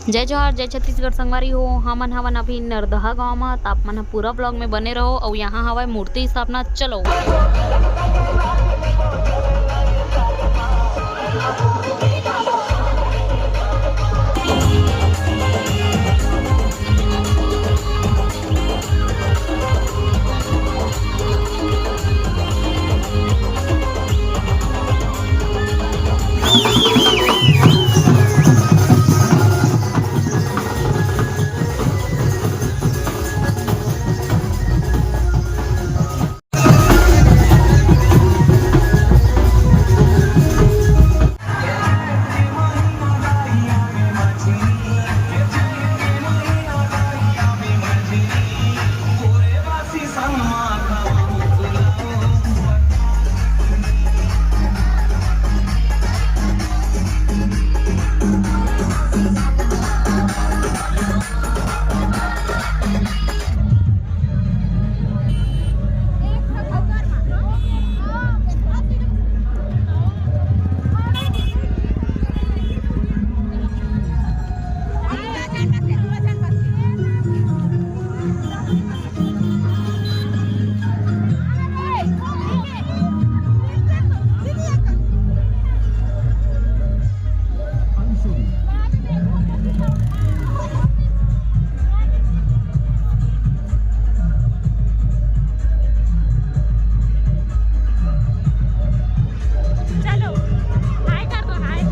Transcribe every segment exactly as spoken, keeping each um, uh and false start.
जय जोहार, जय छत्तीसगढ़ संगवारी हो। हमन हवन अभी नरदहा गांव म, त आप मन ह पूरा vlog में बने रहो। अउ यहाँ हवय मूर्ति स्थापना, चलो। चलो, हाय कर दो, हाय।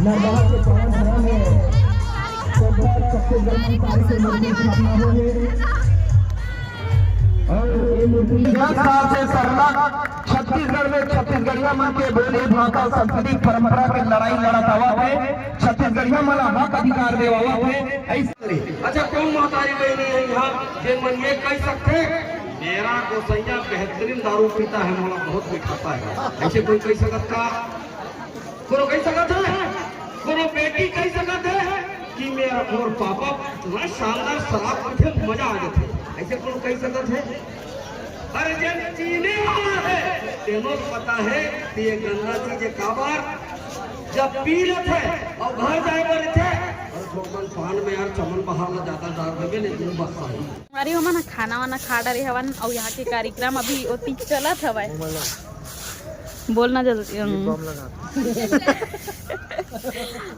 नर्मदा के पावन धरा में सरदार छत्तीसगढ़ महतारी के मूर्ति स्थापना होय हे। और ये मूर्ति दस साल से सरना छत्तीसगढ़ में छत्तीसगढ़िया मन के बोली, भाषा, सांस्कृतिक परंपरा के लड़ाई लड़त आवत हे। छत्तीसगढ़िया मन ला हक अधिकार देवावत हे। ऐसे अच्छा, कौन महतारी बहनी है यहाँ, जे मन ये कह सकते, "मेरा गोसैया बेहतरीन दारू पीता है, मोला बहुत मिठाता है"? ऐसे कोई कह सकत का? कोनो कह सकत है? कोनो बेटी कह सकत है कि मेरा, मोर पापा इतना शानदार शराब पीथे, मजा आ जाथे? ऐसे कोनो कह सकत है? अरे, जेन चीने वाला है, तेनो पता है कि ये गंदा चीज है। काबर? जब पी लेथे और घर जाए बर रहिथे, अरे, थोकन पान में यार चमन बहार ला ज्यादा डाल देबे, नहीं तो बस सही। अरे, हमन ह खाना वाना खा डरे हवन, अउ यहाँ के कार्यक्रम अभी ओती चलत हवय। बोलना जल्दी, हम।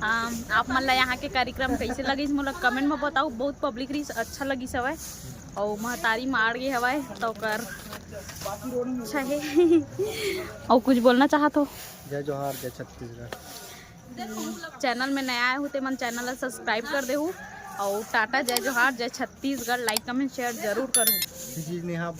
अम, आप मन ला यहाँ के कार्यक्रम कैसे लगिस, मोला comment में बताओ। बहुत public रहिस, अच्छा लगिस हवय, अउ महतारी मार गे हवय, त ओकर अच्छा हे। अउ कुछ बोलना चाहत हो? जय जोहार, जय छत्तीसगढ़। Channel में नया आए हो ते मन channel ला subscribe कर देहू, अउ टाटा, जय जोहार, जय छत्तीसगढ़, like comment share जरूर करू। जी, नेहा।